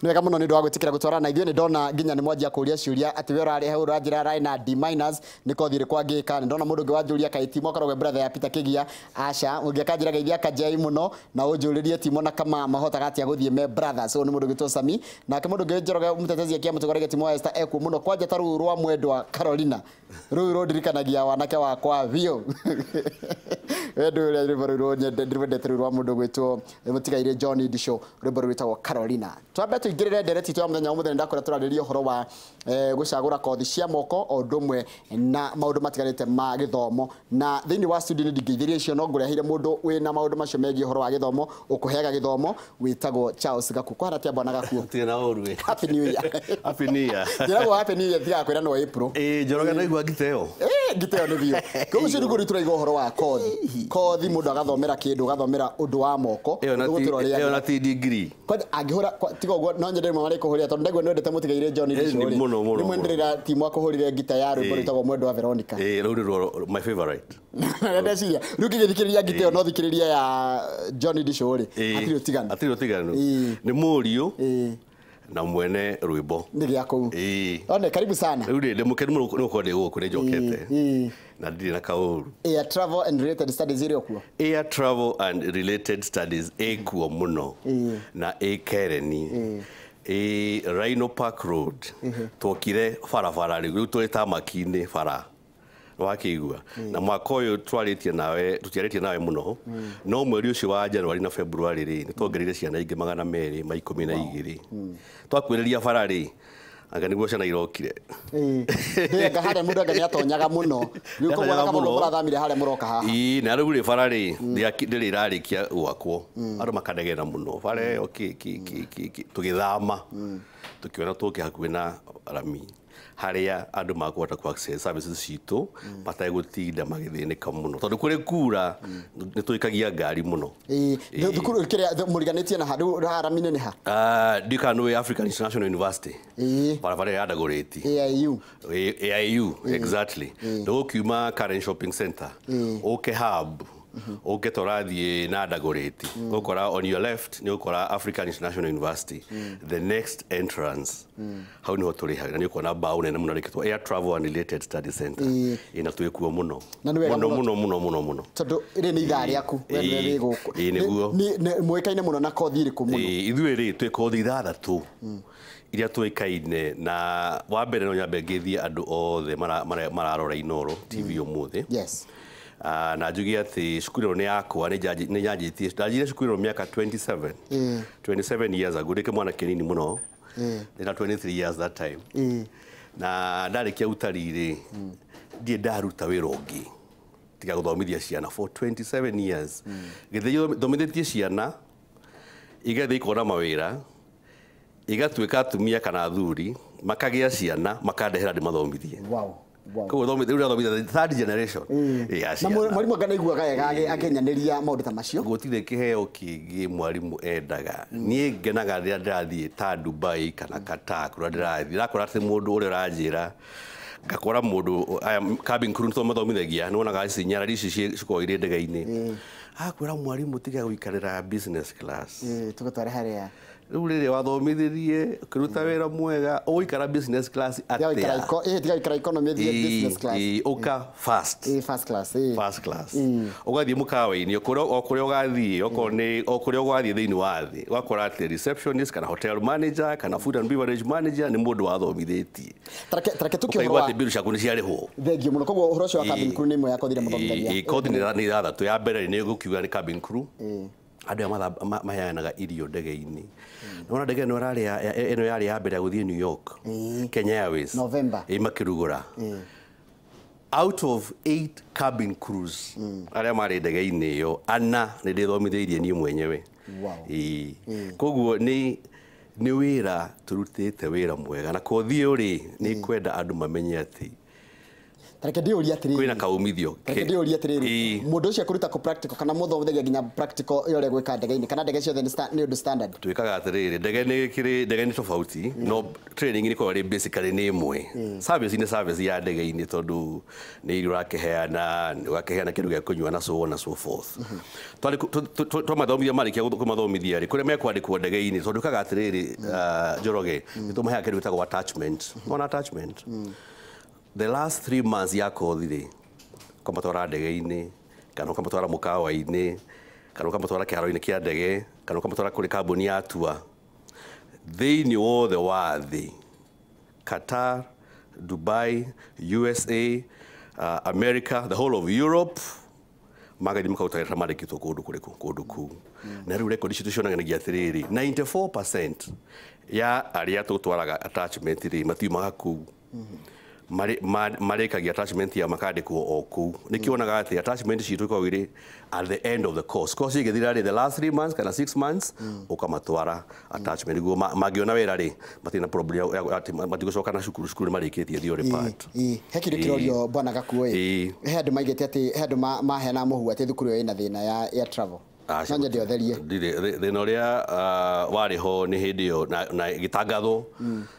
Nĩ wega mũno nĩ ũndũ wa gwĩtĩkĩra gũtwarana na ithuĩ. Nĩ ndona nginya nĩ mwanjia kũria ciũria atĩ we ũrarĩ hau ũranjĩra ararĩ na D minus, nĩ kothi ĩrĩkũ angĩka. Nĩ ndona mũndũ ũngĩ wanjũria kaĩ Timo akoragwo e brother ya Peter Kĩgia. Aca, ũngĩ akanjĩra geithia Kajei mũno na ũnjũrĩrie Timo na Kama mahotaga atĩa gũthiĩ me brothers. Ũyũ nĩ mũndũ ũgĩtwo Sami. Nake mũndũ ũngĩ Njoroge mũtetezi akia mũtũgorege Timo wa Esther ekuo mũno kwanja ta rũu rwa mwendwa Carolina. Rũu rũndirikanagia wanake wakwa biũ. Wendo ũrĩa rwĩmbo rũu ndĩrwendete rũu rwa mũndũ ũgwĩtwo mũtigairĩ John Ndisho, rwĩmbo rũu rwĩtagwo Carolina. Twambe tũingĩrĩre ndereti itũ ya mũthenya wa ũmũthĩ. Nĩ ndakora tũrarĩria ũhoro wa gũcagũra kothi cia moko o ũndũ ũmwe na maũndũ matiganĩte ma gĩthomo, na thĩinĩ wa studio nĩ ndingĩithĩria icio no ngũreheire mũndũ wĩna maũndũ macio megiĩ ũhoro wa gĩthomo, ũkũheaga gĩthomo, wĩtagwo Charles Gakuo. Kũhana atĩa, bwana Gakuo? Tirĩ na ũru ĩ. Happy New Year. Happy New Year. Njĩragwo Happy New Year tigaga kwĩra no April. Ĩ, Njoroge, no igua ngita ĩyo. Ngita ĩyo nĩ biũ. Koguo ũcio nĩguo rĩu tũraiga ũhoro wa kothi. Kothi mũndũ agathomera kĩndũ, ũgathomera ũndũ wa moko. Ĩyo na ti ũgũtũra ĩyo ũrĩaga. na ti degree. Kwanja angĩhũra tiga ũguo no nyende rĩmwe marĩkũhũrĩra tondũ ndaigua nĩwendete mũtigairĩ John Ndisho Ĩ, rĩ. mũno, mũno, Rĩmwe mũno. ndĩrĩra Timo akũhũrire ngita ya rwĩmbo rwĩtagwo Mwendwa wa Veronica. Ĩ, rũu nĩruo my favorite. Na ndeciria rĩu ngĩgĩthikĩrĩria ngita ĩyo no thikĩrĩria ya John Ndisho rĩ, hatirĩ ũtiganu. Hatirĩ ũtiganu. Nĩ mũriũ na mwene rwĩmbo. Nĩ gĩa kũu. One karibu sana. Rĩu rĩ, ndĩ mũkenu mũno nĩ gũkorwo ndĩ gũkũ, nĩ njokete na ndirĩ na kaũru. Air Travel and Related Studies ĩrĩ o kuo. Air Travel and Related Studies ĩkuo mũno na ĩ Kereni, ĩ Rhino Park Road. Twokire barabara rĩu tũrĩ tamaki-inĩ bara wakĩigua, na mwaka ũyũ twarĩtie nawe, tũtiarĩtie nawe mũno, no mweri ũcio wa January na February rĩ, nĩ twongereire ciana ingĩ 212. Twakuĩrĩria bara rĩ, anga nĩguo ciana irokire. Ndĩanga harĩa mũndũ anga nĩatonyaga mũno. Rĩu koguo Nĩatonyaga ona kama mũno. mũrathamire harĩa mũroka haha. Ĩĩ, na rĩu rĩ, bara rĩ ndĩrĩ ĩrarĩkia gwakwo, andũ makanegena mũno bara ĩyo kĩ kĩ kĩ kĩ kĩ. Tũgĩthama tũkĩona tũke hakuhĩ na rami harĩa andũ makũhota ku access services citũ mategũtinda magĩthĩnĩka mũno, tondũ kũrĩ kura nĩ tũikagia ngari mũno. Ĩĩ, thukuru kĩrĩa mũriganĩtie na handũ rami-inĩ nĩ ha? Ah, ndiũĩ kana nĩũĩ African International University, barabara ĩrĩa ya Dagoretti. AIU. AIU, exactly. Ndũgũkiuma Karen Shopping Center, ũke Hub, ũke tũrathiĩ na Dagoretti, ũkora on your left nĩ ũkora African International University, the next entrance, hau nĩho tũrĩ, na nĩ ũkuona mbaũ nene mũno rĩkĩtwo Air Travel and Related Study Center. Ĩ, na twĩkuo mũno. Na nĩ wega mũno mũno. Mũno mũno mũno mũno. Tondũ rĩ nĩ ithaa rĩaku we nĩwe wĩ gũkũ. Ĩĩ, nĩguo. Mũĩkaine mũno na kothi ĩrĩkũ mũno? Ĩĩ, ithuĩ rĩ, twĩ kothi ithathatũ iria tũĩkaine na. Wa mbere, no nyambe ngĩthiĩ andũ othe mararora Inooro TV ũmũthĩ. Ah, na njuge atĩ cukuru ĩno nĩ yakwa, nĩ nyanjĩtie, ndanjire cukuru ĩno mĩaka 27, 27 years ago, ndĩ kĩmwana kĩnini mũno, ndĩna 23 years that time. Na ndarĩkia utarii rĩ, ndirĩ ndaruta wĩra ũngĩ tiga gũthomithia ciana for 27 years. Gĩthĩ thomithĩtie ciana igathiĩ ikona mawĩra, igatuĩka atumia kana athuri, makagĩa ciana, makandehera ndĩmathomithie. Koguo rĩu ndĩrathomithia the third generation ya Na ciana. Mwarimũ anga nĩaiguaga wega akĩnyanĩria maũndũ ta macio. Gũtirĩ kĩheo kĩngĩ mwarimũ endaga. Niĩ ngenaga rĩrĩa ndĩrathiĩ ta Dubai kana Qatar, kũrĩa ndĩrathiĩ ndakora atĩ mũndũ ũrĩa ũranjĩra, ngakora mũndũ aya cabin crew nĩ mathomithagia, nĩ wonaga ici nyarari ici cikoragwo irĩ ndege-inĩ, akwĩra, "Mwarimũ, tiga gũikarĩra business class." Ĩĩ, tũgũtware harĩa. Rĩu rĩrĩa wathomithirie ũkĩruta wĩra mwega, ũgũikara business class Tiga gũikara atĩa? Tiga gũikara economy, thiĩ business class. Ĩĩ, ũka first. Ĩĩ, first class, ĩĩ. First class, ũgathiĩ mũkawa-inĩ o kũrĩa ũgathiĩ, okorwo nĩ o kũrĩa ũgathiĩ thĩinĩ wa thĩ, ũgakora atĩ receptionist kana hotel manager kana food and beverage manager nĩ mũndũ wathomithĩtie. Tareke tũkie ũhoro Ũkaigua wa atĩ mbiru ciaku nĩ ciarĩhwo. Thengiũ mũno. Koguo ũhoro ũcio wa cabin crew nĩ ĩmwe ya kothi iria mũthomithagia. Ĩĩ, kothi nĩ ithathatũ. Ya mbere nĩ gũkiuga nĩ cabin crew, andũ aya maheanaga irio ndege-inĩ. Nĩwona ndege ĩno ĩrarĩ ĩno yarĩ ya mbere ya gũthiĩ New York, Kenya Airways. November. Ĩĩ, makĩrugũra, out of eight cabin crews arĩa marĩ ndege-inĩ ĩyo, ana nĩ ndĩthomithĩirie niĩ mwenyewe. Ĩĩ. Koguo nĩ wĩra tũrutĩte, wĩra mwega, na kothi ĩyo rĩ, nĩ kwenda andũ mamenye atĩ Tareke ndiũrie atĩrĩrĩ. Kwĩna kaumithio. Tareke ndiũrie atĩrĩrĩ. Mũndũ ũcio akũruta kũ practical kana mũthomithagia nginya practical ya ũrĩa gwĩka ndege-inĩ kana ndege ciothe nĩ ũndũ standard? Twĩkaga atĩrĩrĩ, ndege nĩ kĩrĩ ndege nĩ tofauti no training nĩ korwo basically nĩ ĩmwe. Service nĩ service ya ndege-inĩ tondũ nĩ irio ũrakĩheana, ũgakĩheana kĩndũ gĩa kũnyua na so on and so forth. Twamathomithia marĩkia kũmathomithia rĩ, kũrĩa mekwandĩkwo ndege-inĩ tondũ twĩkaga atĩrĩrĩ Njoroge, nĩ tũmaheaga kĩndũ gĩtagwo attachment. Wona attachment? The last 3 months ya kothi rĩ, ũkamatwara ndege-inĩ kana ũkamatwara mũkawa-inĩ kana ũkamatwara kĩharo-inĩ kĩa ndege kana ũkamatwara kũrĩ kambuni ya tour thĩinĩ wothe wa thĩ, Qatar, Dubai, USA, America, the whole of Europe, magathiĩ makaruta wĩra marĩkĩtwo kũndũ kũrĩkũ kũndũ kũu. Na rĩu rekondi citũ cionanagia atĩrĩrĩ, 94% ya arĩa tũtwaraga attachment rĩ matiumaga kũu. Marĩkagia attachment ya makandĩkwo o kũu. Nĩkĩo wonaga atĩ attachment citũ ikoragwo irĩ at the end of the course. Course ĩgĩthira rĩ, the last 3 months kana 6 months ũkamatwara attachment nĩguo mangĩona wĩra rĩ matirĩ na problem atĩ matigũcoka na cukuru, cukuru nĩmarĩkĩtie theory part. He kĩndũ kĩrorio bwana Gakuo ĩ, he andũ maigĩte atĩ he andũ maheana mũhu atĩ thukuru ĩyo ĩna thĩna ya travel. No nyende ũtherie. Thĩna ũrĩa warĩ ho nĩ hĩndĩ ĩyo na ĩgĩtangathwo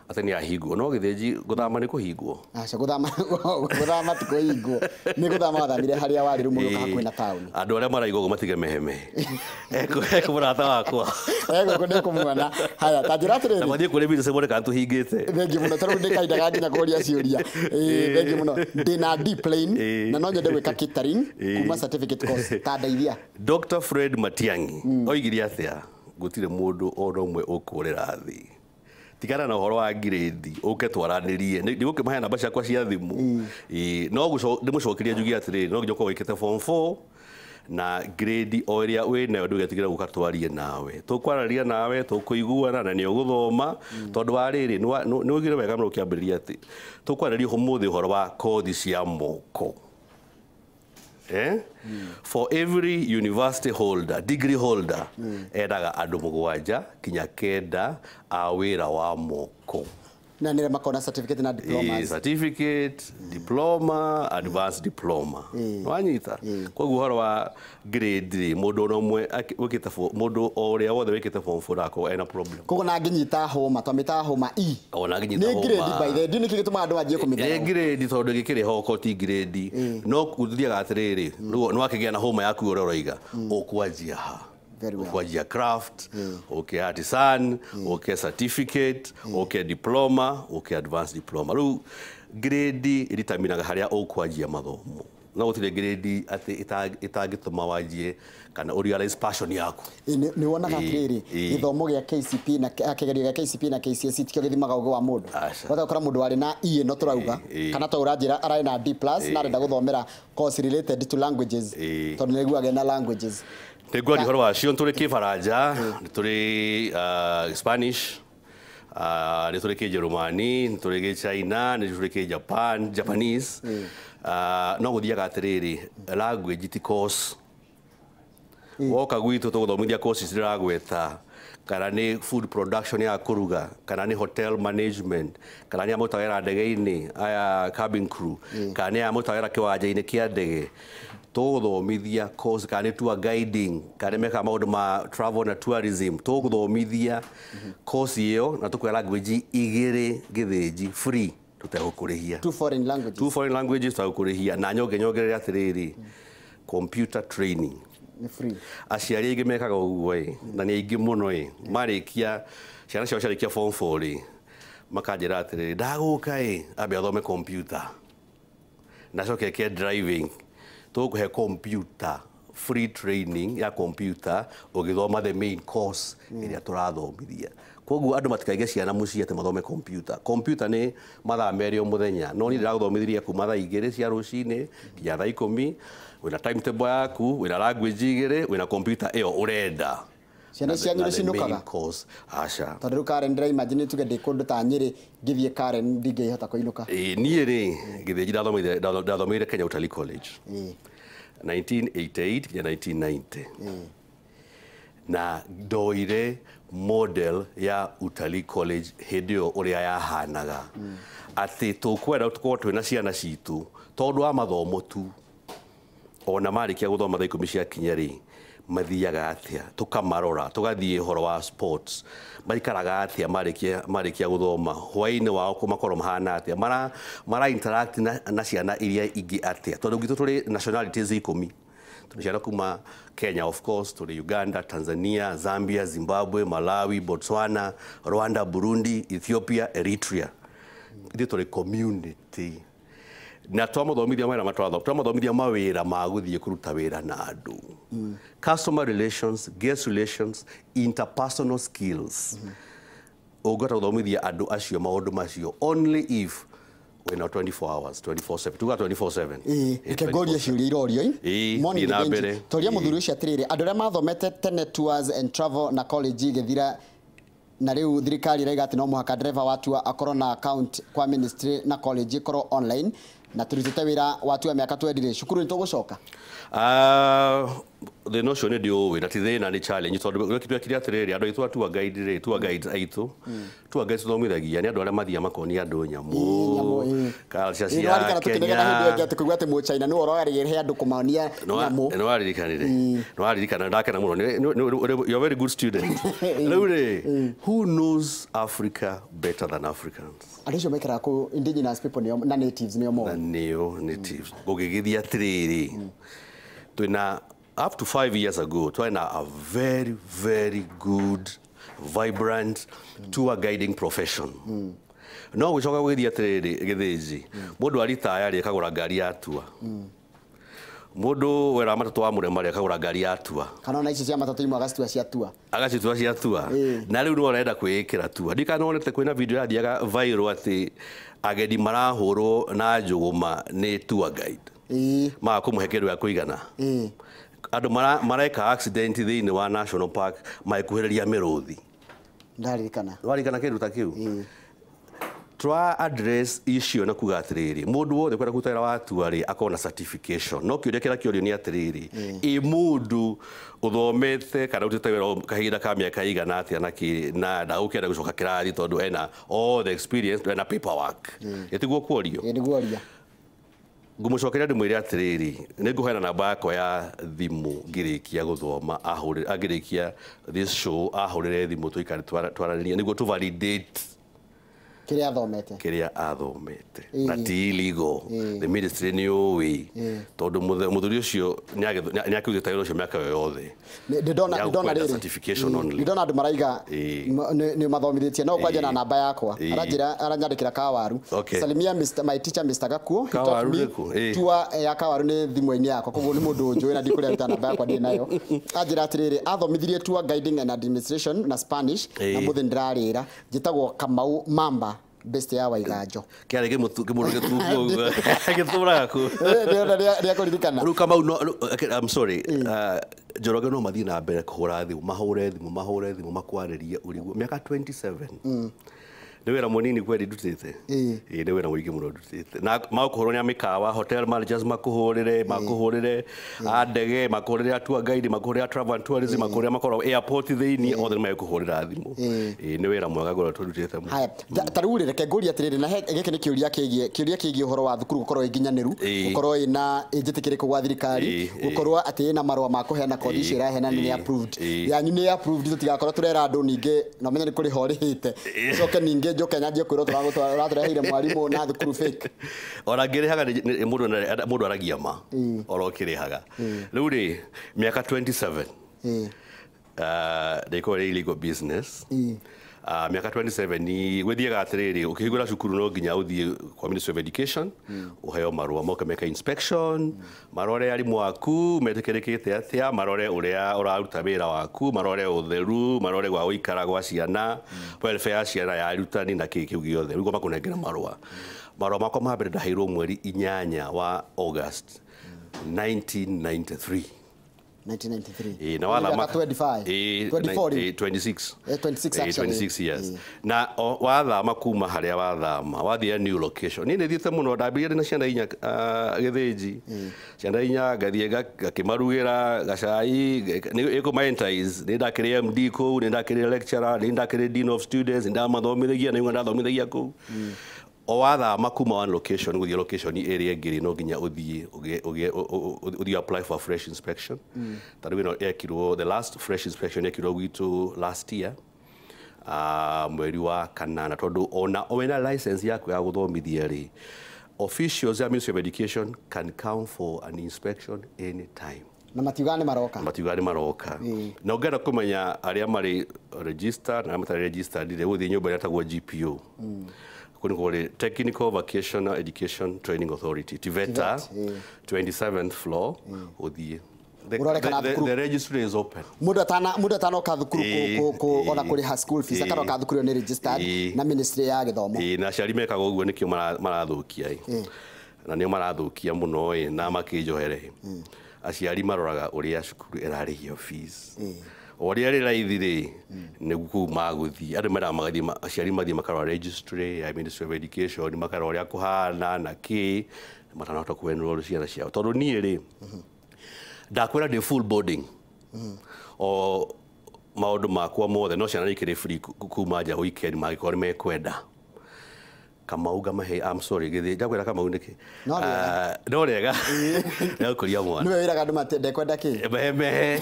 atĩ nĩ yahingwo, no Gĩthĩnji gũthama nĩ kũhingwo. Aca, gũthama ti kũhingwo, nĩ gũthama wathamire harĩa warĩ rĩu mũgĩũka hakuhĩ na taũni. Andũ arĩa maraigua ũguo matige mehemehe. Ekũ mũrata wakwa. Egũkũ nĩ kũmuona. Haya, ta njĩra atĩrĩrĩ. Na mathiĩ kũrĩ business mone kana tũhingĩte. Thengiũ mũno, ta rĩu ndĩ kahinda ga nginya kũria ciũria. Thengiũ mũno. Ndĩna D plane na no nyende gwĩka catering kuma certificate course. Ta ndeithia. Dr. Fred Matiang'i oigire atĩa gũtirĩ mũndũ ona ũmwe ũkũrĩra thĩ. Tigana na ũhoro wa grade ũke twaranĩrie. Ndigũkĩmahe namba ciakwa cia thimũ. No ndĩmũcokerie njuge atĩrĩrĩ, no nginya ũkorwo wĩkĩte form 4 na grade o ĩrĩa wĩnayo ndũgetigĩre gũka twarie nawe. Tũkwarĩria nawe, tũkũiguana na nĩ ũgũthoma tondũ wa rĩrĩ nĩ ũigire wega mũno ũkĩambĩrĩria atĩ tũkwarĩria ũmũthĩ ũhoro wa kothi cia moko. For every university holder, degree holder, endaga andũ 7 kinya 9 a wĩra wa moko. Na nĩ makona certificate na diplomas. Certificate, diploma, advanced diploma. Wanyita. Koguo ũhoro wa grade rĩ, mũndũ ona ũmwe wĩkĩte mũndũ o ũrĩa wothe wĩkĩte form 4 ndakorwo ena problem. Koguo na angĩnyita homa, twamĩtaga homa E. Ona angĩnyita homa. Nĩ grade by the way, nĩ kĩ gĩtũmaga andũ manjie kũmĩtharau? Nĩ grade tondũ gĩkĩrĩ ho ti grade. No ũthiaga atĩrĩrĩ, nĩ wakĩgĩa na homa yaku ũrĩa ũroiga, ũkwanjia ha? Ukwanjia craft, uke artisan, uke certificate, uke diploma, uke advanced diploma. Rĩu grade ĩritaminaga harĩa ũkwanjia mathomo. No gũtirĩ grade atĩ ĩtangĩtũma wanjie kana ũ realize passion yaku. Nĩ wonaga atĩrĩrĩ, gĩthomo gĩa KCP na kĩgerio gĩa KCP na KCSE tikĩo gĩthimaga ũgĩ wa mũndũ. Wahota gũkora mũndũ warĩ na E ĩno tũrauga, kana ta ũranjĩra ararĩ na D plus na arenda gũthomera course related to languages, tondũ nĩ aiguaga ena languages. Nĩngwaria ũhoro wacio, nĩ tũrĩ Kĩbaranja, nĩ tũrĩ Spanish, nĩ tũrĩ Kĩnjerumani, nĩ tũrĩ Gĩchina, nĩ tũrĩ Kĩjapan, Japanese. No gũthiaga atĩrĩrĩ, language ti course. Woka gwitũ tũgũthomithia courses ndĩragweta, kana nĩ food production ya kũruga, kana nĩ hotel management, kana nĩ aya marutaga wĩra ndege-inĩ, aya cabin crew, kana nĩ aya marutaga wĩra kĩwanja-inĩ kĩa ndege. Tũgũthomithia course, kana nĩ tour guiding, kana nĩ mekaga maũndũ ma travel na tourism. Tũgũthomithia course ĩyo na tũkũhe language 2 Gĩthĩnji free tũtegũkũrĩhia. 2 foreign languages. 2 foreign languages tũtegũkũrĩhia. Na nyongerere atĩrĩrĩ, computer training nĩ free. Aciari aingĩ mekaga ũguo ĩ, na nĩ aingĩ mũno ĩ, marĩkia ciana ciao ciarĩkia form 4 rĩ, makanjĩra atĩrĩrĩ, ndagũka ĩ, ambe athome computer na acoke eke driving. Tũgũkũhe computer free training ya computer ũgĩthoma the main course ĩrĩa tũrathomithia. Koguo andũ matikaige ciana mũciĩ atĩ mathome computer. Computer nĩ mathaa 2 o mũthenya, no niĩ ndĩragũthomithirie kuma thaa 2 cia rũcinĩ nginya thaa 10, wĩna timetable yaku, wĩna language 2, wĩna computer ĩyo ũrenda. Ciana cianyu nĩ cinũkaga? Aca. Tondũ rĩu Karen ndĩra imagine tuge ndĩ kũndũ ta Nyĩrĩ ngĩthiĩ Karen ndingĩhota kũinũka. Niĩ rĩ, Gĩthĩnji ndathomeire Kenya Utalii College. 1988 nginya 1990. Na ndoire model ya Utalii College hĩndĩ ĩyo ũrĩa yahanaga. Atĩ tũkwenda tũkorwo twĩna ciana citũ Tondũ wa mathomo tu ona marĩkia gũthoma thaa 10 ciakinya rĩ mathiaga atĩa, tũkamarora tũgathiĩ ũhoro wa sports, maikaraga atĩa marĩkia gũthoma, hwaĩ-inĩ wao makorwo mahana atĩa, mara interact na ciana iria ingĩ atĩa, tondũ gwitũ tũrĩ nationalities 10. Tũrĩ ciana kuma Kenya of course, tũrĩ Uganda, Tanzania, Zambia, Zimbabwe, Malawi, Botswana, Rwanda, Burundi, Ethiopia, Eritrea. Ithuĩ tũrĩ community na twamathomithia mawĩra matwathoma, twamathomithia mawĩra ma gũthiĩ kũruta wĩra na andũ. Customer relations, guest relations, interpersonal skills. Ũngĩhota gũthomithia andũ acio maũndũ macio only if wĩna 24 hours, 24/7. Tuga 24/7. Reke ngũrie ciũria irorio i. Toria mũthuri ũcio atĩrĩrĩ, andũ arĩa mathomete tene tours and travel na college igĩthira na rĩu thirikari ĩraiga atĩ no mũhaka driver wa tour akorwo na account kwa ministry na college ĩkorwo online na tũrutĩte wĩra wa tour mĩaka 20 cukuru nĩ tũgũcoka. Thĩna ũcio nĩ ndĩũĩ na ti thĩna, nĩ challenge tondũ twekire atĩrĩrĩ, andũ aitũ a tour guide rĩ, tour guides aitũ, tour guides tũthomithagia nĩ andũ arĩa mathiaga makonia andũ nyamũ, culture cia Kenya. Hĩndĩ ĩngĩ tũkĩigua atĩ Mũchina nĩwe ũrarĩhe andũ kũmonia nyamũ. Nĩ waririkanire, nĩ waririkana, ndakena mũno. You're a very good student. Rĩu rĩ, who knows Africa better than Africans? Andũ acio maikaraga kũu, indigenous people nĩo na natives nĩo moĩ. Na nĩo natives. Ũngĩgĩthiĩ atĩrĩrĩ, twĩna up to 5 years ago, twina a very, very good, vibrant tour guiding profession. No gũcoka gũgĩthiĩ atĩrĩrĩ gĩthĩnji, mũndũ aritaya rĩ akagũra ngari ya tour. Mũndũ wera matatũ wa mũrema rĩ akagũra ngari ya tour. Kana ona ici cia matatũ imwe agacitua cia tour. Agacitua cia tour. Na rĩu nĩwe ũrenda kwĩĩkĩra tour. Ndikana nĩwonete kwĩna video yathiaga viral atĩ ageni marahũrwo na njũgũma nĩ tour guide. Maga kũmũhe kĩndũ gĩa kũigana. Andũ mareka accident thĩinĩ wa National Park magĩkuhĩrĩria mĩrũthi. Ndaririkana. Waririkana kĩndũ ta kĩu? Twa address icio na kuga atĩrĩrĩ, mũndũ wothe kwenda kũruta wĩra wa tour rĩ akorwo na certification. No kĩũria kĩrĩa kĩũrio nĩ atĩrĩrĩ, ĩ mũndũ ũthomete kana ũrutĩte wĩra kahinda ka mĩaka igana atĩa na kĩ na ndagũkĩenda gũcoka kĩrathi tondũ ena all the experience, ena paperwork. Ĩtiguo kuorio? Nĩguo oria. Ngũmũcokeria ndĩmwĩre atĩrĩrĩ, nĩ ngũheana namba yakwa ya thimũ ngĩrĩkia gũthoma, angĩrĩkia this show ahũrĩre thimũ tũikare twaranĩrie nĩguo tũ validate kĩrĩa athomete. Kĩrĩa athomete. Na ti illegal. The ministry nĩ ũĩ tondũ mũthuri ũcio nĩ akĩrutĩte wĩra ũcio mĩaka yothe. Ndĩndona rĩrĩ certification only. Ndĩndona andũ maraiga nĩ mathomithĩtie no kwanja na namba yakwa. Aranjĩra aranyandĩkĩra Kawaru. Salimia Mr. my teacher Mr. Gakuo. Kawaru nĩkũ? Tour ya Kawaru nĩ thimũ-inĩ yakwa koguo nĩ mũndũ ũnjũĩ na ndikũrĩa ruta namba yakwa ndĩ nayo. Anjĩra atĩrĩrĩ, athomithirie tour guiding and administration na Spanish na mũthĩ ndĩrarĩra. Njĩtagwo Kamau Mamba. Best ya Waiganjo. Kĩarĩ kĩmũndũ gĩtungu gĩtũraga kũ. Ndĩrona rĩa kũririkana. Rĩu Kamau no, I'm sorry. Njoroge no mathiĩ na mbere kũhũra thimũ, mahũre thimũ, mahũre thimũ, makwarĩrie ũriguo. Mĩaka 27. Nĩ wĩra mũnini kweli ndutĩte. Ĩĩ nĩ wĩra mũingĩ mũno ndutĩte. Na makũhũrwo nĩ a mĩkawa, hotel managers makũhũrĩre, makũhũrĩre a ndege, makũhũrĩre a tour guide, makũhũrĩre a travel and tourism, makũhũrĩre makorwo airport thĩinĩ, othe nĩ megũkũhũrĩra thimũ. Ĩĩ nĩ wĩra mwega ngoretwo ndutĩte mũno. Haya, ta rĩu rĩ reke ngũrie atĩrĩrĩ, na gĩkĩ nĩ kĩũria kĩgiĩ, kĩũria kĩgiĩ ũhoro wa thukuru gũkorwo ĩnginyanĩru, gũkorwo ĩna ĩnjĩtĩkĩrĩku gwa thirikari, gũkorwo atĩ ĩna marũa ma kũheana kothi icio ĩraheana nĩ approved. Yanyu nĩ approved, tũtigakorwo tũrera andũ ningĩ na ũmenye nĩ kũrĩha ũrĩhĩte. Ũcoke ningĩ njoke nyanjie kwĩrwo ũratũreheire mwarimũ na thukuru fake. Ona ngĩrĩhaga mũndũ aragia ma oro ũkĩrĩhaga. Rĩu rĩ mĩaka 27 ndĩkorwo ĩrĩ illegal business. Mĩaka 27 ni gwĩthiaga atĩrĩrĩ, ũkĩhingũra cukuru no nginya ũthiĩ kwa Ministry of Education, ũheo marũa moke meke inspection, marore arimũ aku metĩkĩrĩkĩte atĩa, marore ũrĩa ũraruta wĩra waku, marore ũtheru, marore gwa gũikara gwa ciana, welfare ya ciana ya arutani na kĩĩ kĩu gĩothe. Rĩu makũnengera marũa. Marũa makwa ma mbere ndaheirwo mweri 8 wa August 1993. 1993. Na wathama 25. 24. 26. 26 actually. 26 years. Na wathama kuma haria wathama, wathia new location. Ni nithiite muno ndambirie na ciana inya githinji. Ciana inya ngathie ngakimarugira gacai ikumaentize. Ni ndakiri MD kuu, ni ndakiri lecturer, ni ndakiri dean of students, ni ndamathomithagia na imwe ndathomithagia kuu. O wathama kuma one location gũthiĩ location ĩrĩa ĩngĩ no nginya ũthiĩ ũthiĩ apply for a fresh inspection. Ta rĩu ĩno yekirwo, the last fresh inspection yekirwo gwitũ last year mweri wa kanana, tondũ ona wĩna license yaku ya gũthomithia rĩ, officials ya Ministry of Education can come for an inspection anytime. Na matiugaga nĩ maroka. Matiugaga nĩ maroka. Na ũngĩenda kũmenya arĩa marĩ registered na arĩa matarĩ registered rĩ, ũgũthiĩ nyũmba ĩrĩa ĩtagwo GPO. Kũu nĩkuo kũrĩ Technical Vocational Education Training Authority, TVETA, 27th floor, ũthiĩ. The registry is open. Mũndũ atanoka thukuru ona kũrĩha school fees, akanoka thukuru ĩyo nĩ registered na Ministry ya Gĩthomo. Na aciari mekaga ũguo nĩkĩo marathũkia. Na nĩo marathũkia mũno na makĩnjohere. Aciari maroraga ũrĩa cukuru ĩrarĩhio fees. O ũrĩa rĩ raithi rĩ, nĩ kũu magũthiĩ. Andũ meraga magathiĩ, aciari mathiĩ makarora registry ya Ministry of Education, makarora ũrĩa kũhana na kĩ, matanahota kũ enroll ciana ciao. Tondũ niĩ rĩ, ndakwĩra ndĩ full boarding. O maũndũ makwa mothe, no ciana ikĩrĩ free kuma nja weekend mangĩkorwo nĩ mekwenda. Kamau ngamahe, I'm sorry, gĩthĩ ndakwĩra Kamau nĩkĩ? No rĩega. Nĩgũkũria mwana. Nĩwe wĩraga andũ ndekwenda kĩ? Mehe mehe.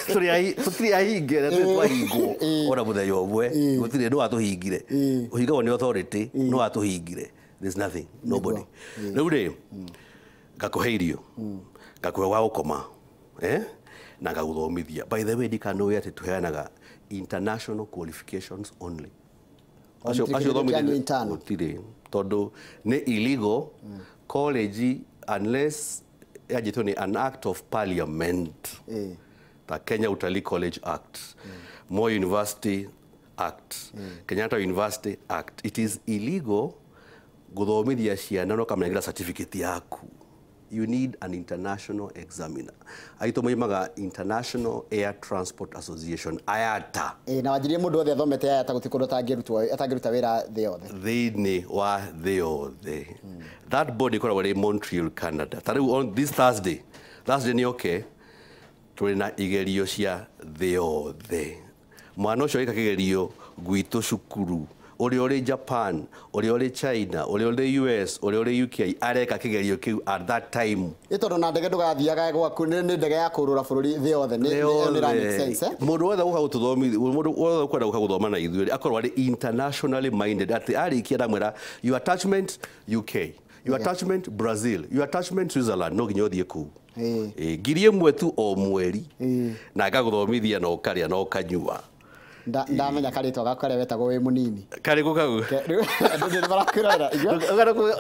Tũtirĩ ahinge na tũtirĩ twahingwo ona mũthenya ũmwe. Gũtirĩ nũ watũhingire. Ũhingagwo nĩ authority, nũ watũhingire. There's nothing, nobody. Rĩu rĩ, ngakũhe irio, ngakũhe gwa gũkoma, na ngagũthomithia. By the way, ndikanũĩ atĩ tũheanaga international qualifications only. Acio thomithia gũtirĩ, tondũ nĩ illegal college unless yanjĩtwo nĩ an act of parliament, ta Kenya Utalii College Act, Moi University Act, Kenyatta University Act. It is illegal gũthomithia ciana no ũkamanengera certificate yaku. You need an international examiner. Aitũ moimaga International Air Transport Association, IATA. Na wanjirie mũndũ wothe athomete IATA gũtirĩ kũndũ atangĩruta wĩra thĩ yothe. Thĩinĩ wa thĩ yothe. That body ĩkoragwo ĩrĩ Montreal, Canada. Ta rĩu on this Thursday, Thursday nĩ okay, tũrĩ na igerio cia thĩ yothe. Mwana ũcio wĩka kĩgerio gwitũ cukuru, ũrĩa ũrĩ Japan, ũrĩa ũrĩ China, ũrĩa ũrĩ US, ũrĩa ũrĩ UK, areka kĩgerio kĩu at that time. Ĩ tondũ na ndege ndũgathiaga gwaku, nĩ ndege ya kũrũra bũrũri thĩ yothe, nĩ ĩra make sense, eh? Mũndũ wothe gũka gũtũthomithia, mũndũ wothe ũkwenda gũka gũthoma na ithuĩ, akorwo arĩ internationally minded, atĩ arĩkia ndamwĩra, your attachment UK, your attachment Brazil, your attachment Switzerland, no nginya ũthiĩ kũu. 1,000 tu o mweri, na ngagũthomithia na ũkarĩa na ũkanyua. Ndamenya karĩtwa gaku karĩa wetagwo wĩ mũnini. Karĩkũ kau? Andũ nĩ marakwĩrorera.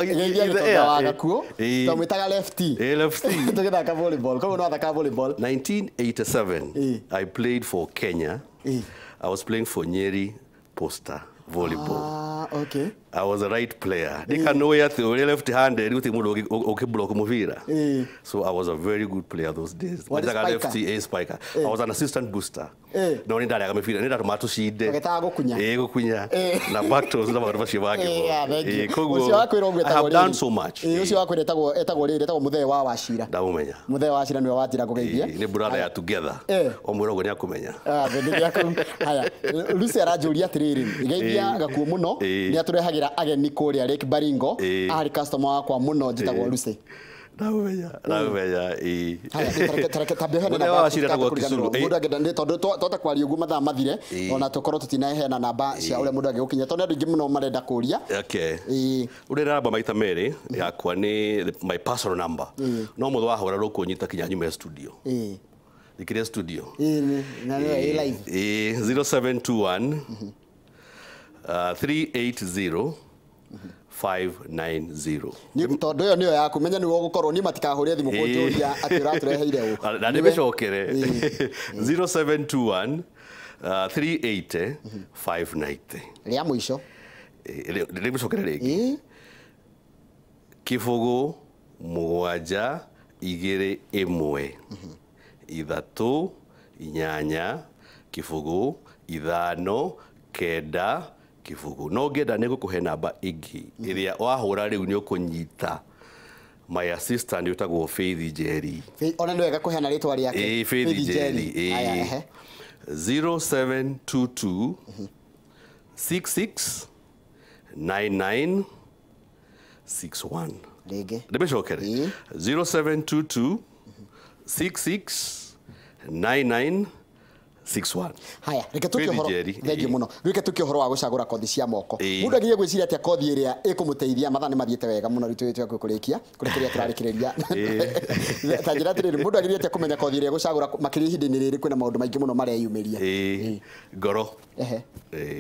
Geithia gĩtonga wa Gakuũ. Twamwĩtaga Lefty. Lefty. Tũgĩthaka volleyball. Koguo no athakaga volleyball. 1987, I played for Kenya. I was playing for Nyeri Posta volleyball. Ah, okay. I was a right player. Ndikanoĩ atĩ ũrĩa left handed gũtirĩ mũndũ ũkĩblock mũbira. So I was a very good player those days. What is Lefty, spiker? A spiker. I was an assistant booster. No nĩ ndarĩaga mĩbira, nĩ ndatũmaga tũcinde. Ũgĩtaga gũkunya. Gũkunya. Na back toes na maũndũ macio mangĩ. Koguo Ũcio wakwĩra ũguo I have etagwo done rĩrĩ. so much. Ũcio wakwĩra etagwo rĩrĩ, etagwo Mũthee wa Wachira. Ndamũmenya. Mũthee wa Wachira nĩwe wanjĩra ngũgeithie. Nĩ brother ya together. O mwĩra ũguo nĩ akũmenya. Haya, Lucy aranjũria atĩrĩrĩ, geithia Gakuũ mũno, nĩ atũrehagĩra ageni kũrĩa Lake Baringo, arĩ customer wakwa mũno, njĩtagwo Lucy. Ndamũmenya, ndamũmenya, ĩĩ. Haya, tareke tambe ũheane Mũthee namba wa yaku Wachira etagwo tũkariganĩrwo. Kisumu. Mũndũ angĩenda nĩ tondũ twahota kwaria ũguo mathaa mathire, ona tũkorwo tũtinaheana namba cia ũrĩa mũndũ angĩgũkinyia, tondũ nĩ andũ aingĩ mũno marenda kũria. Okay. Ũrĩ namba maita merĩ, yakwa nĩ my personal number. No mũthũ wahũra rũkũnyita kinya nyume studio. Thikĩrĩria studio. Na nĩyo ĩ live. 0721, 380 590. Nĩ tondũ ĩyo nĩyo yaku, menya nĩwe ũgũkorwo, niĩ matikahũrĩre thimũ kũnjũria atĩ ũratũreheire ũ. Na ndĩmĩcokere. 0721, 380 590. Rĩa mũico. Ndĩmĩcokere rĩngĩ. 0 7 2 1 3 8 0 5 9 0. No ngenda nĩ ngũkũhe namba ĩngĩ ĩrĩa wahũra rĩu nĩ ũkũnyita my assistant wĩtagwo Faith Njeri. Ona nĩ wega kũheana rĩtwa rĩake. Faith Njeri. Haya, ehe. 0722 66 99 61. Rĩngĩ. Ndĩmĩcokere. 0722 66 99 61. Haya, reke tukie horo. Thank you muno. Reke tukie horo wa gucagura kothi cia moko. Mundu agiye gwiciria atia kothi iria ikumuteithia mathaa ni mathiete wega muno ritu witu akurikia kurikiria turarikireria. Ta njira atiriri mundu agiye atia kumenya kothi iria gucagura makiria ihinda-ini riri kwina maundu maingi muno mareyumiria. Ngoro.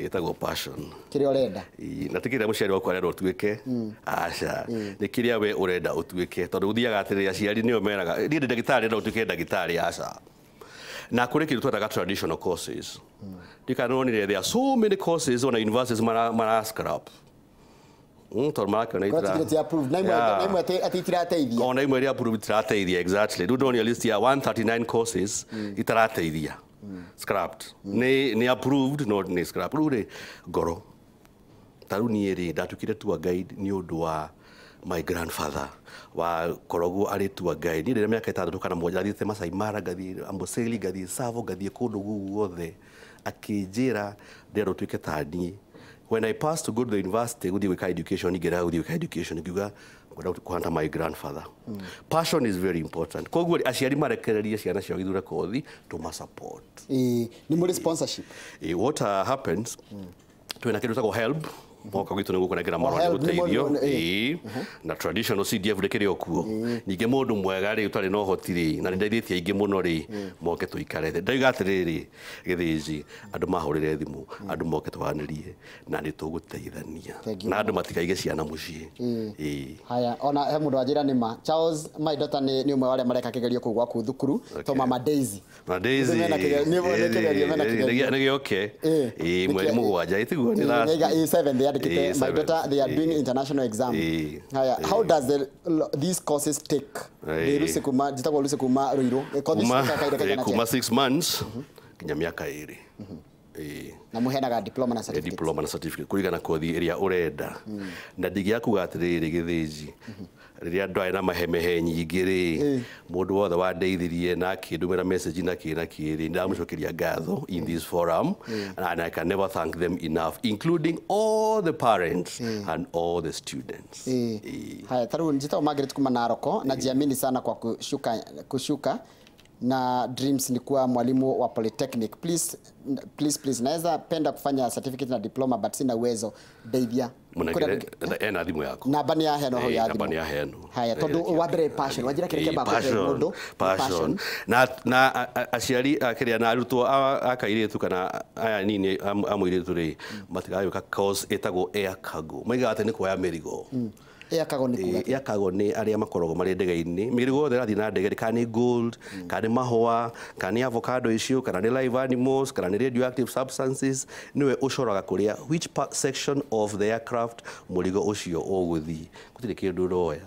Itagwo passion. Kiria urenda. Na ti kiria muciari waku arenda utuike. Aca. Ni kiria we urenda utuike tondu uthiaga atiriri aciari nio meraga ni ndi ndagitari ndenda utuike ndagitari aca. Na kuri kindu twetaga traditional courses. Ndikanonire there are so many courses on universities mara scrap. Tondu marakiona itira approved na imwe ati itirateithia. Ona imwe ria approved itirateithia exactly. Riu ndonire list ya 139 courses itirateithia. Scrapped. Ni approved no ni scrap. Riu ri ngoro. Ta riu nie ri ndatukire tour guide ni undu wa my grandfather wa korogwo ari tour guide ni rĩrĩa mĩaka 6 kana 7 thiĩte Masai Mara ngathiĩ Amboseli ngathiĩ Tsavo ngathiĩ kũndũ guothe akĩnjĩra ndĩrenda ũtuĩke ta niĩ. When I passed to go to the university gũthiĩ gwĩka education ngĩrega gũthiĩ gwĩka education ngiuga ngwenda kũhanta my grandfather. Passion is very important. Koguo aciari marekererie ciana ciao githure kothi tũma support. Nĩ mũrĩ sponsorship. What happens twĩna kĩndũ gĩtagwo help moka gwitũ nĩguo kũnengera marũa nĩ gũteithio na traditional CDF ndĩkĩrĩ o kuo. Ningĩ mũndũ mwega rĩ ũtarĩ na ũhoti rĩ na nĩndeithĩtie aingĩ mũno rĩ moke tũikare thĩ. Ndauga atĩrĩrĩ Gĩthĩnji andũ mahũrĩre thimũ andũ moke twaranĩrie na nĩ tũgũteithania na andũ matikaige ciana mũciĩ. Haya, ona he mũndũ wanjĩra nĩ ma Charles my daughter nĩ ũmwe wa arĩa mareka kĩgerio kũu gwaku thukuru to Mama Daisy. Mama Daisy nĩ gĩoke mweri 7 ĩtiguo nĩ last my daughter, they are doing international exam. How does these courses take? Kuma 6 months kinya miaka 2. Na muheanaga diploma na certificate. Diploma na certificate kuringana kothi iria urenda. Na ndingĩaga kuga atiriri Gĩthĩnji rĩrĩa ndwarĩ na mahemehe nyingĩ rĩ mũndũ wothe wandeithirie na akĩndũmĩra message na kĩ na kĩ rĩ ndamũcokeria ngatho in this forum and I can never thank them enough including all the parents and all the students. Haya, taru njitagwo Margaret kuma Naroko na jiamini sana kwa kushuka na dreams ni kuwa mwalimu wa polytechnic. Please please please naweza penda kufanya certificate na diploma but sina uwezo ndeithia. Ena thimu yako. Namba nĩ yaheanwo hau ya thimũ. Haya, tondu wa mbere passion wanjira kĩrĩa kĩambaga kũhe mũndũ passion. Na aciari kĩrĩa na arutwo a kairĩtu kana aya nini a mũirĩtu rĩ matigagĩũka course ĩtagwo air cargo. Maigaga atĩ nĩ kuoya mĩrigo. Air cargo nĩ kuga Air cargo nĩ arĩa makoragwo marĩ ndege-inĩ. Mĩrigo yothe ĩrathiĩ na ndege kana nĩ gold, kana nĩ mahũa, kana nĩ avocado icio, kana nĩ live animals, kana nĩ radioactive substances, nĩwe ũcoraga kũrĩa which part section of the aircraft mũrigo ũcio ũgũthiĩ. Gũtirĩ kĩndũ ũroya.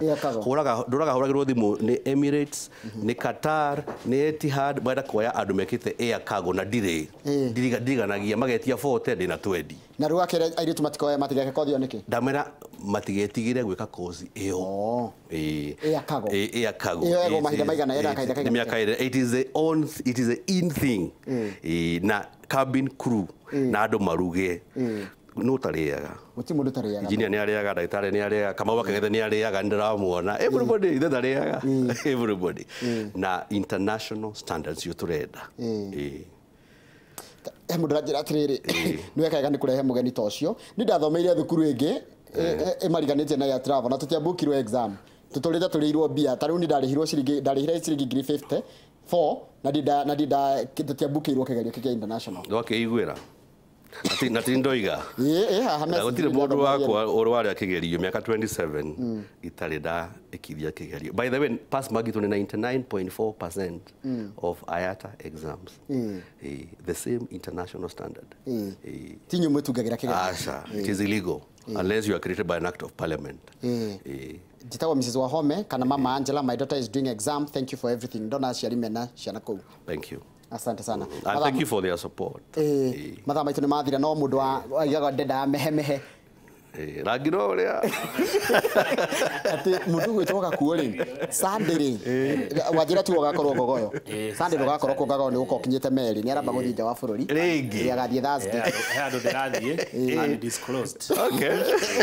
Ndũraga hũragĩrwo thimũ nĩ Emirates, nĩ Qatar, nĩ Etihad, marenda kuoya andũ mekĩte air cargo na ndirĩ. Ndiriganagia magetia 40 ndĩna 20. Na rĩu akĩra airĩtu matikoe matigeke kothi ĩyo nĩkĩ? Ndamera matigetigĩre gwĩka kothi ĩyo. Air cargo. Air cargo. Ĩyo ĩgo mahinda maigana ĩra kahinda kaigana. Mĩaka ĩrĩ. It is the on, it is the in thing. Na cabin crew na andũ maruge. No tarĩaga. Gũtirĩ mũndũ ũtarĩaga. Engineer nĩ arĩaga, ndagĩtarĩ nĩ arĩaga, Kamau wa Kang'ethe nĩ arĩaga, nĩ ndĩramuona. Everybody ithe ndarĩaga. Everybody. Na international standards yo tũrenda. He mũndũ aranjĩra atĩrĩrĩ nĩ wekaga nĩ kũrehe mũgeni ta ũcio. Niĩ ndathomeire thukuru ĩngĩ ĩmariganĩtie na ya travel na tũtiambũkirwo exam. Tũtũrĩte tũrĩirwo mbia ta rĩu niĩ ndarĩhirwo ciringi ndarĩhire ciringi ngiri 54 na ndinda tũtiambũkĩirwo kĩgerio kĩa international. Ndwakĩiguĩra? Na ti ndoiga. Haha Na gũtirĩ mũndũ wakwa ũrwarĩa kĩgerio mĩaka 27 itarĩ ndaĩkithia kĩgerio. By the way, pass mark itũ nĩ 99.4% of IATA exams. The same international standard. Ti inyuĩ mwĩtungagĩra kĩgerio. Aca, it is illegal unless you are created by an act of parliament. Njĩtagwo Mrs. Wahome kana Mama Angela, my daughter is doing exam. Thank you for everything. Ndona aciari mena ciana kũu. Thank you. Asante sana. And thank you for their support. Mathaa maitũ nĩ mathira no mũndũ wa aigaga ndendaga mehemehe. Rangi no ũrĩa atĩ mũndũ gwĩtwo Gakuo rĩ, Sunday rĩ, wanjĩra tu ũgakorwo Ngogoyo. Sunday ndũgakorwo kũ Ngogoyo nĩ gũkorwo ũkinyĩte Meri, nĩ aramba gũthiĩ nja wa bũrũri. Rĩngĩ. Agathiĩ Thursday. He handũ ndĩrathiĩ undisclosed. Okay.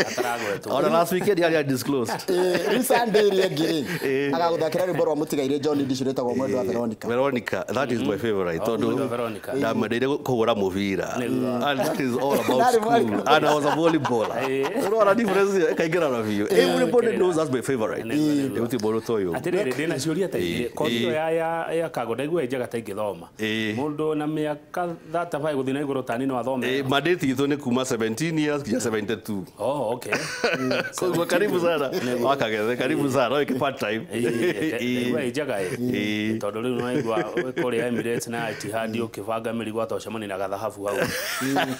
Ataragwetwo. Ona last weekend yarĩ undisclosed. Rĩu Sunday ĩrĩa ĩngĩ rĩ, agagũthakĩra rwĩmbo rwa mũtigairĩ John Ndichu rwĩtagwo Mwendwa wa Veronica. Veronica, that is my favorite. Tondu Mwendwa Veronica. ndamwendeire kũhũra mũbira. And that is all about Ndarĩ school. mwarimu. And I was a volleyballer. Ũrona difference ĩyo ĩkaingĩra na biũ. Everybody knows that's my favorite. Rĩu ti mũndũ ta ũyũ. Atĩrĩrĩ, ndĩna ciũria ta igĩrĩ. Kothi ĩyo ya Kago ndaigua ĩ njega ta ingĩthoma. Mũndũ na mĩaka 35 gũthiĩ na igũrũ ta niĩ no athome. Mandate itũ nĩ kuma 17 years nginya 72. Oh, okay. Koguo karibu sana. Wakagethe karibu sana. No ĩke part time. Ndaigua ĩ njega ĩ. Tondũ rĩu nĩwaigua kũrĩa Emirates na Etihad ũkĩbanga mĩrigo ata ũcemanie na gathahabu hau.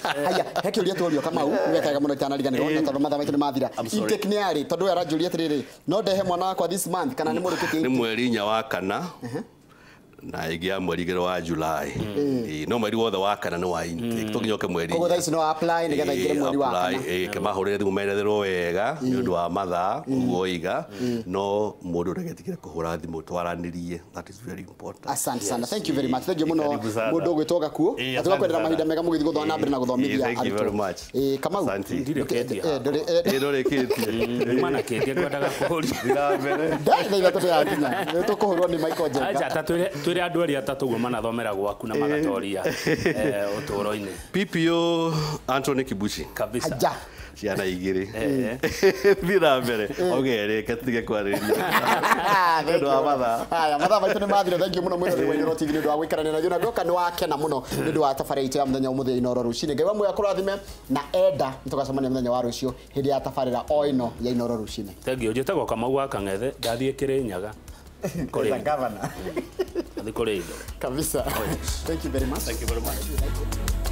Haya, he kĩũria tworio Kamau, nĩ wekaga mũno itanariganĩrwo na tondũ mathaa maitũ nĩ mathira. Intake nĩ yarĩ tondũ ũyũ aranjũria atĩrĩrĩ, no ndehe mwana wakwa this month kana nĩ mũrĩkĩtie? Nĩ mweri 4 wa kana na ĩngĩ ya mweri 2 wa July. No mweri wothe wa kana nĩ wa intake. To nginya ũke mweri. Koguo thaa ici no apply nĩgetha ingĩre mweri wa kana. Kĩmahũrĩre thimũ meretherwo wega nĩ ũndũ wa mathaa ũguo oiga, no mũndũ ndagetigĩre kũhũra thimũ twaranĩrie. That is very important. Asante sana. Thank you very much. Thank you mũno Karibu sana. mũndũ ũgwĩtwo Gakuo. Asante Na tũgakwendera sana. mahinda mega mũgĩthiĩ gũthoma na mbere na gũthomithia Thank you very much. Kamau. Asante. Ndirĩkĩtie. Ndũrĩkĩtie. Nyuma na kĩngĩ ngwendaga kũũria. Thiĩ na mbere. Ndarĩ thaa 3 yakinya. Nĩ tũkũhũrwo nĩ Michael Njenga. Acha ta twĩre andũ erĩ atatũ ũguo manathomera gwaku na magatoria ũtũũro-inĩ. PPO Anthony Kibuchi. Kabisa. Haja. Ciana igĩrĩ. Thiĩ na mbere. Ogerĩ katige kwarĩria. Thank Nĩ ũndũ wa mathaa. Haya, mathaa maitũ nĩ mathira. Thank you mũno mwĩroreri wa Inooro TV nĩ ũndũ wa gũikarania na ithuĩ na ndoka nĩ wakena mũno nĩ ũndũ wa tabarĩra itũ ya mũthenya ũmũthĩ ya Inooro rũcinĩ. Ngai wa muoyo akũrathime na enda nĩ tũgacemania mũthenya wa rũciũ hĩndĩ ya tabarĩra o ĩno ya Inooro rũcinĩ. Thank you. Njĩtagwo Kamau wa Kang'ethe, ndathiĩ Kĩrĩnyaga. Kũrĩ indo. Governor. Ndathiĩ kũrĩ indo. Kabisa. Thank you very much. Thank you very much.